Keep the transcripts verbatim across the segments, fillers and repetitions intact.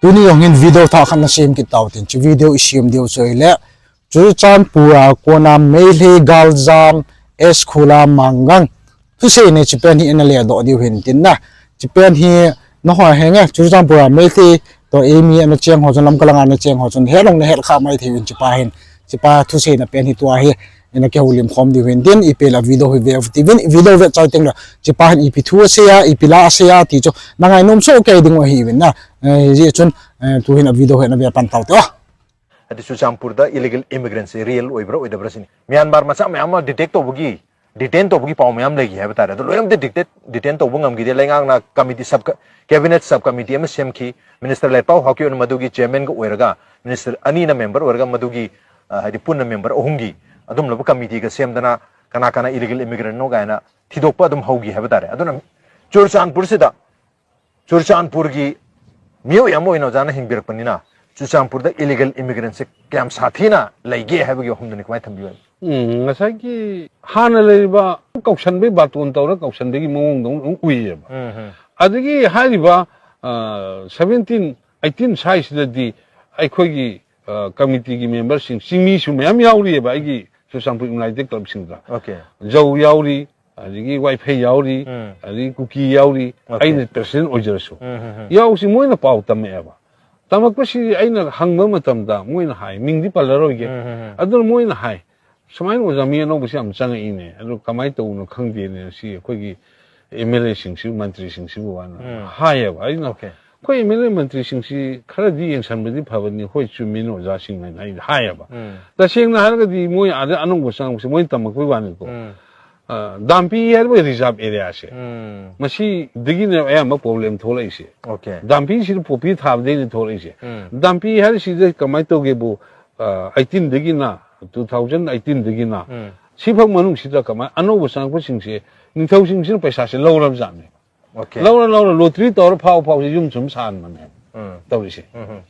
Tuni jong hin video thah khat nasem kit tau tin, hiche video isem diu chu ahile, Churachandpur a kona Meitei galjam, S Khula Mangang, thuseina hiche pen hi ina ledoh diu hin tin na. Hiche pen hi nangho henge, Churachandpur a Meitei toh eimi ana cheng ho chun, Lamka langa ana cheng ho chun, het jong nahet kha mai thei uvin hiche pa hin. Hiche pa thuseina pen hi tua hi ina kihoulim khom diu hin tin, ipi le video hi ve u tin, video ve chai teng le, hiche pa hin ipi thu asei a, ipi la asei a, ti chu na ngainom soh kei diu ahi uvin na. Eh, hijeh chun, eh, tu hin a video hi na ve pan tau te o. Ati Churachandpur da illegal immigrants hi real oibra oidabra sini. Myanmar macha mayam ama detect toubagi, detain toubagi pao mayam lei hi haiba tare. Adu loyam de detect, detain touba ngam gi de lei ngak na committee sub, cabinet sub committee ama sem khi Minister Letpao Haokip na madugi chairman ga oiraga, Minister ani na member oiraga madugi, ah, hadi pun na member ahung gi. Adum laba committee ga sem dana kana kana illegal immigrant no ga na thidok pa adum hou gi haiba tare. Aduna Churachandpur sida Churachandpur gi miyoyam oi na jana hing birak panina. Churachandpur da illegal immigrant se kayam sathina lei ge haiba gi hum dani kamai thambi bai. Hmm, ngasai ki hana lei ba kausan be ba tun tau ra kausan be gi mong dong ui ba. Hmm. Adagi hai ba, ah, seventeen, eighteen size da di ai khoi gi, ah, committee gi member sing sing mi su mayam yauri ba ai gi Churachandpur Imlai de club sing da. Okay. Jou yauri, adagi Vaiphei yauri, hmm, adagi Kuki yauri, okay, aina president oijera su. Hmm, hmm, hmm. Yau si moina pao tam e ba. Tamak pa si aina hangma matam da, moina hai, ming di pala roi ge. Hmm, hmm, hmm. Adun moina hai. Sumai no jami no ba si am chang ine. Adu kamai to no khang di ne si, khoi gi M L A sing si, mantri sing si bu wan. Hmm. Hai ba, aina. Okay. Khoi M L A mantri sing si, khara di yang san ba di pa ba ni, khoi chu mi no ja sing nai, hai, hai ba. Hmm. Ta sing na har ga di moi, ada anong ba sang, si moi tamak pa wan ko. Hmm. Ah, dampi hi reserve area se. Hmm. Masi digi ne ayam problem tholai se. Okay. Dampi si popi thap de ni tholai se. Hmm. Dampi hi si de kamai to ge bu, ah, eighteen digi na, two thousand eighteen digi na. Hmm. Si phak manung si da kamai, ano bu sang ko sing se, ningthou sing se paisa se lo ram jam ne. Okay. Laura, Laura, lottery tor phau phau si yum sum san man he. Hmm. Tau se. Hmm.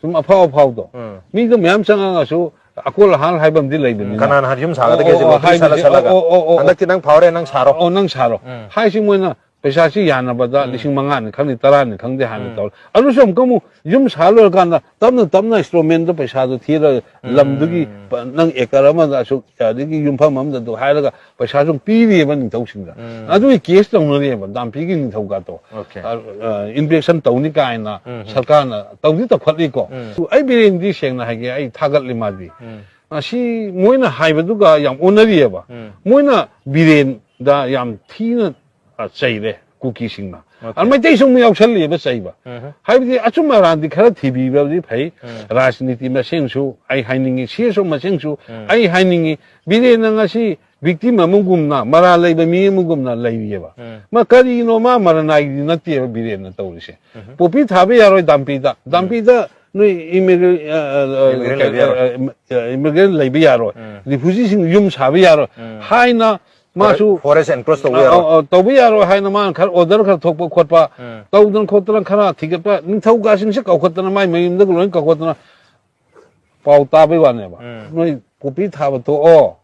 Sum a phau phau to. Hmm. Mi to mayam chang anga su, akol hal hai bam di lei bam ni. Kanan har yum sa ga de ke si lottery sala sala ga. Oh, oh, oh, oh. Andak ti nang phau re nang saro. Oh, nang saro. Hmm. Hai si moina, paisa si yana ba da, hmm, lising manga ni khang ni tara ni khang de han ni tau. Anu som kamu, yum salo kan da, tamna, tamna instrument to paisa to thira, lam to ki, hmm, pa, nang ekar ama da su, ya de ki yum pha mam da to hai la ga, paisa jong pi ve ba ningthou sing da. Hmm. Adu hi case tong na ni ba, dampi ki ningthou ga to. Okay. Ah, ah, inspection tau ni kai na, hmm, sarkar na, tau ni ta khat ni ko. Hmm. Su ai biren di seng na hai ki, ai thagat li ma di. Hmm. Ah, si moina hai ba du ga yam ona ri ba. Hmm. Moina biren da yam thi na, ah, chai le, Kuki sing na. Okay. An mai tei sung mi au sal li ba chai ba. Hmm. Hai bi di achum aran di khara thi bi ba di phai. Hmm. Rajniti ma seng su, ai hai ning si su ma seng su, hmm, ai hai ning biren na nga si, victim a mugum na, mara lei ba mi mugum na lei ye ba. Hmm. Ma kari no ma mara nai di na ti ba biren na tau se. Hmm. Popi tha be yaroi dampi da. Dampi da, noi immigrant, eh, eh, eh, immigrant lei be yaroi. Hmm. Refugee sing yum sa be yaroi. Hmm. Hai na, ma su, forest enclosure tau be yaroi. Oh, oh, tau be yaroi, hai na ma khar order khar thok pa khot pa. Hmm. Tau dan khot dan khara thi pa, ningthou ga sing se kau khot na mai, mai yum da ko lon kau khot na. Pau ta be wa ne ba. Hmm. Noi popi tha ba to o.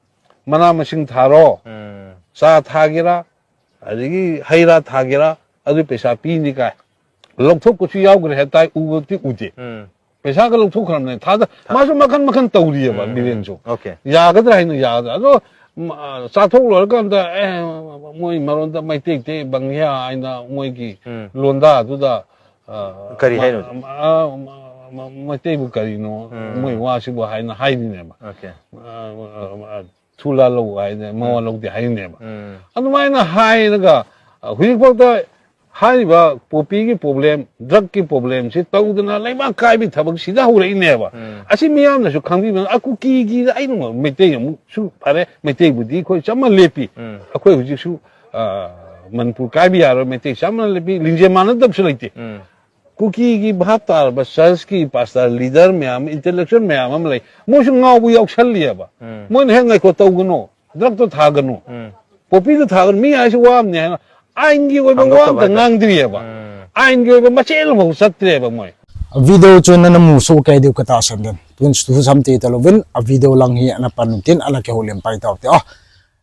Mana masing tha ro. Hmm. Sa tha gira. Adagi haira tha gira. Adu paisa pi ni kai. Lok thok ko chu yau gira he tai u ti u ti. Hmm. Paisa ka lok thok khram ne. Tha da. Tha. Ma su ma khan ma khan tau ri ba, hmm, biren su. Okay. Ya ga da hai no ya da. Adu, ma, sa thok lo kan da, eh, moi maron da mai tek te bang ya ai na moi ki. Hmm. Lon da tu da. Ah, kari ma-, hai no? Ah, ma-, ma-, Meitei bu kari no, hmm, moi wa si bu hai na hai ni ne ba. Okay. Ah, ah, ah, thula lo hai ne, ma wa lo de hai ne ba. Hmm. Anu mai na hai na ga, ah, hui ko ta hai ba, popi ki problem, drug ki problem, si tau da na lai ba kai bi tha ba si da hu re ne ba. Hmm. Asi mi yam na su khang bi ba, a Kuki ki da ai no, Meitei yam su pare, Meitei bu di khoi chama lepi. Hmm. A khoi hu ji su, ah, Manipur kai bi yaroi Meitei chama lepi, lingje ma na dam su lai te. Hmm. Kuki ki bhap tar ba, church ki pastor, leader mayam, intellectual mayam ama lei. Mo su ngau bu yok sal liya ba. Hmm. Mo ne ngai ko tau gano, drug to tha gano. Hmm. Popi to tha gano, mi ai su wam ne na. Ain gi wai ba wam ta ngang dri ba. Hmm. Ain gi wai ba ma chel mo sat tre ba moi. Video chu na na mu su kai diu ka ta san den. Tun su sam ti ta lo vin, a video lang hi ana pan tin ana ke holim pai tau te. Ah.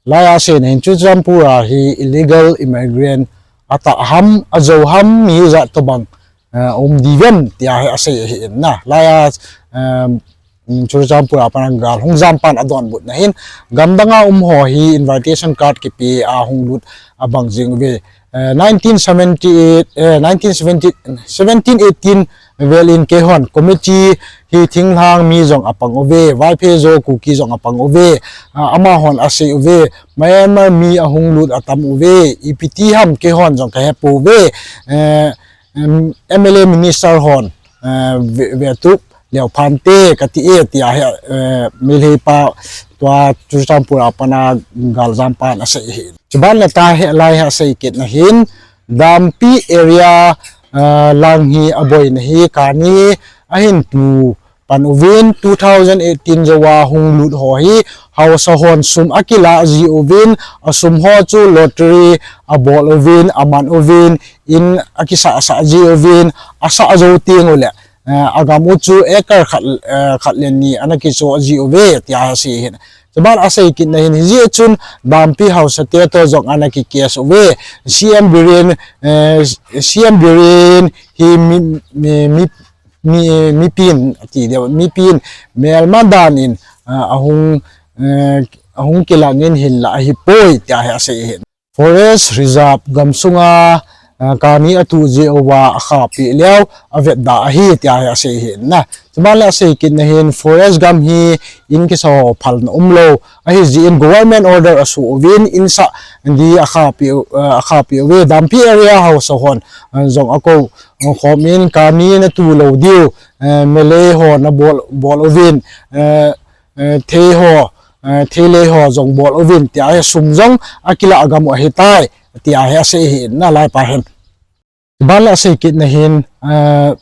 Laiya seina hin Churachandpur a hi illegal immigrant atah ham, ajou ham, mi jat tobang, eh, um diu vem tia hi asei ahi in na. Laiya, eh, Churachandpur a pat a gal hung jam pan adonbutna hin, gamdang a um ho hi invitation card kipe a hung lut abang jing uve. Eh, nineteen seventy-eight, eh, nineteen seventy, seventeen eighteen vel in keihon committee hi thinglhang mi jong apang uve, Vaiphei Zo Kuki jong apang uve, ah, amahon asei uve, Myanmar mi ahung lut atam uve, ipi ti ham keihon jong kahepouve, eh, em, M L A minister hon, eh, ve, vetup leu phante kati e tia hi, eh, Meitei pa tua Churachandpur a pat a gal jam pan asei hi. Chuban le tua hi lai hi asei kitna hin, Dampi area, eh, lang hi aboina hi kani ahin tu pan uvin, two thousand eighteen jouva hung lut ho hi haosa hon sum akilah ji uvin, asum ho chu lottery abol uvin, aman uvin, in akisah sah ji uvin, asah jou teng uleh, eh, agam u chu acre khat, eh, khat le ni ana kichoh ji uve tia asei hin. Chuban asei kitna hin, hijeh chun Dampi haosa te toh jong ana ki case uve. C M Biren, eh, C M Biren hi mi, mi, mi, mi, mipin, ati deu, mipin melma dan in, ah, ahung, eh, ahung kilang in hinlah ahipoi tia hi asei hin. Forest Reserve gamsunga, ah, kani atu jeh uva akhapi leu avetda ahi tia hi asei hin na. Chuban le asei kitna hin, forest gam hi in kisa ho phalna umlou ahi jeh in government order asoh uvin, in sah di akhapi, ah, akhapi uve. Dampi area haosa hon, ah, jong akou, ah, khom in kani natu lou diu, eh, melei ho nabol, bol uvin, eh, eh, thei ho, eh, theilei ho jong bol uvin tia hi sum jong akilah gam u ahitai tia hi asei hin na laipa hin. Chuban le asei kitna hin, eh,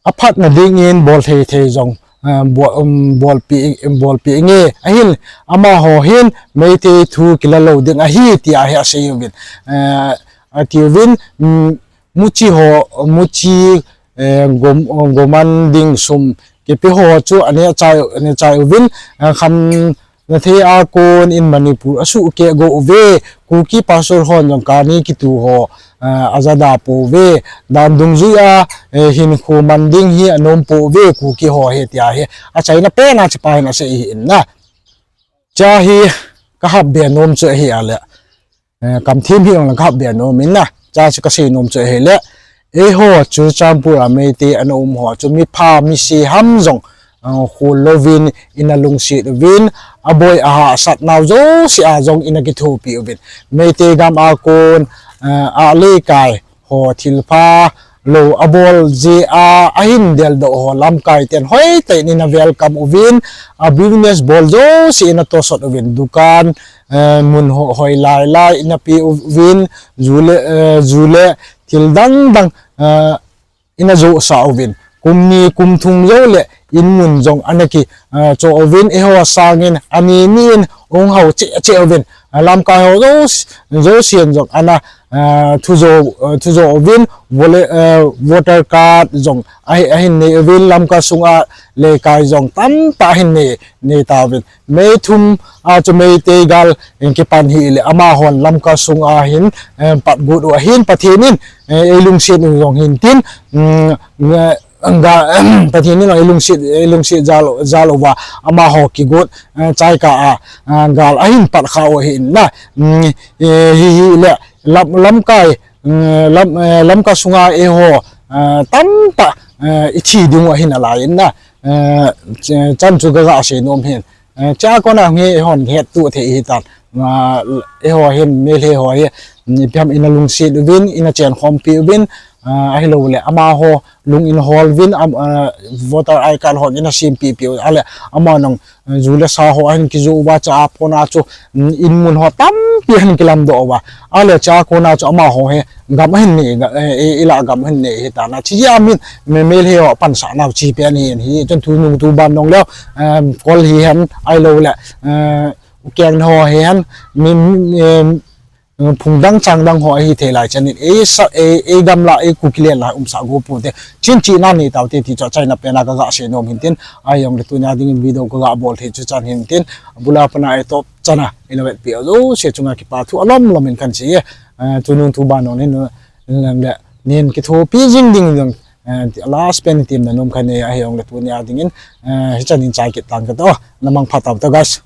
aphatna dingin bol thei thei jong, eh, bol, um, bolpi, bolpi inge. Ahin amaho hin Meitei thu kila lou ding ahi tia hi asei uvin. Eh, ati uvin, um, muchi ho, muchi, eh, gom, goman ding sum kipe ho chu aneh chai, aneh chai uvin, eh, khamna thei a kon in Manipur asuhkeh go uve, Kuki pastor hon jong kani kitu ho, eh, ajada pouve, dan dungjuia, eh, hinkho man ding hi anom pouve, Kuki ho hi tia hi achaina pen a chupa hin asei hi in na. Chua hi kahap be nom chu ahi a le. Eh, kamthim hi jong le kahap be nom in na. Chua chu kasei nom chu ahile, eiho Churachandpur a Meitei ana um ho chu mipha misi ham jong, eh, khol louvin ina lungset uvin, aboi ahahsat nau jouse a jong ina kithopi uvin. Meitei gam a kon, eh, a leikai ho thilpha lou abol jeh a, ahin deldoh ho lamkai ten hoitah in ina welcome uvin, a business bol jouse ina tosot uvin, dukan, eh, mun ho, hoi lai lai ina pe uvin, ju le, eh, ju le thil dang dang, eh, ina johsah uvin. Kum ni kum thum jou le in mun jong ana ki, eh, choh uvin, eiho sangin ani ni in hung hao cheh cheh uvin. Ah, lamkai ho jouse, jousen jong ana, ah, thujo, ah, thujo uvin, vole-, ah, voter card jong ahi, ahin nei uvin, Lamka sunga leikai jong tamtah ahin nei, nei tauvin. May thum a chu Meitei gal in kipan hile, amahon Lamka sunga hin, eh, pat got u ahin, Pathen in, eh, eilungset u jong hin tin, mm, nga, Pathen in eilungset, eilungset jal, jal uva, amaho kigot, eh, chaika a, eh, gal ahin pat kha u ahin na. Mm, eh, hi, hile, lam, lamkai, mm, lam, eh, Lamka sunga eiho, eh, tamtah, eh, ithi ding u ahin alai in na. Eh, ch-, chan chu kaga sei nom hin. Eh, chua kona hi eihon hettoh thei hitan. Ah, eiho hin, Meitei ho hi, mm, ipi ham ina lungset uvin, ina chenkhompi uvin, ah, ahilouleh amaho lung ina hol uvin, am, ah, voter I D card hon ina sempipi u, ahile, ama nang, eh, ju le sa ho ahin kijoh uva chua kona chu, mm, in mun ho tampi ahin kilamdoh uva. Ahile, chua kona chu amaho hi, gam ahin nei, ga, eh, i, ilah gam ahin nei hitan a. Chujeh a min, Me, Meitei ho pansah nau chu pen hi, hi, chun tunung tuban nong leu, em, Kol hihen, ahilouleh, eh, Ukeng ho hihen, mi, mi, em, phung dang chang dang ho ahi thei lai chan in, ei sa, ei, ei gam la, ei Kuki len la, umsah go ponte, chin chihna nei taute ti chu achaina pen a kaga sei nom hin tin, ahijongle tunia dingin video kaga bol thei chu chan hin tin, abula pat a eitop chan a, ina vetpi u jouse chunga kipa thu alom lom in kan sei e, eh, tunung tuban nong hin, eh, le, nin kithopi jing ding jong, Eh, last pen itim na nom kha nei ahi jongle tuni a dingin, eh, hichan in chai kit tan kate. Na mangpha tau te guys.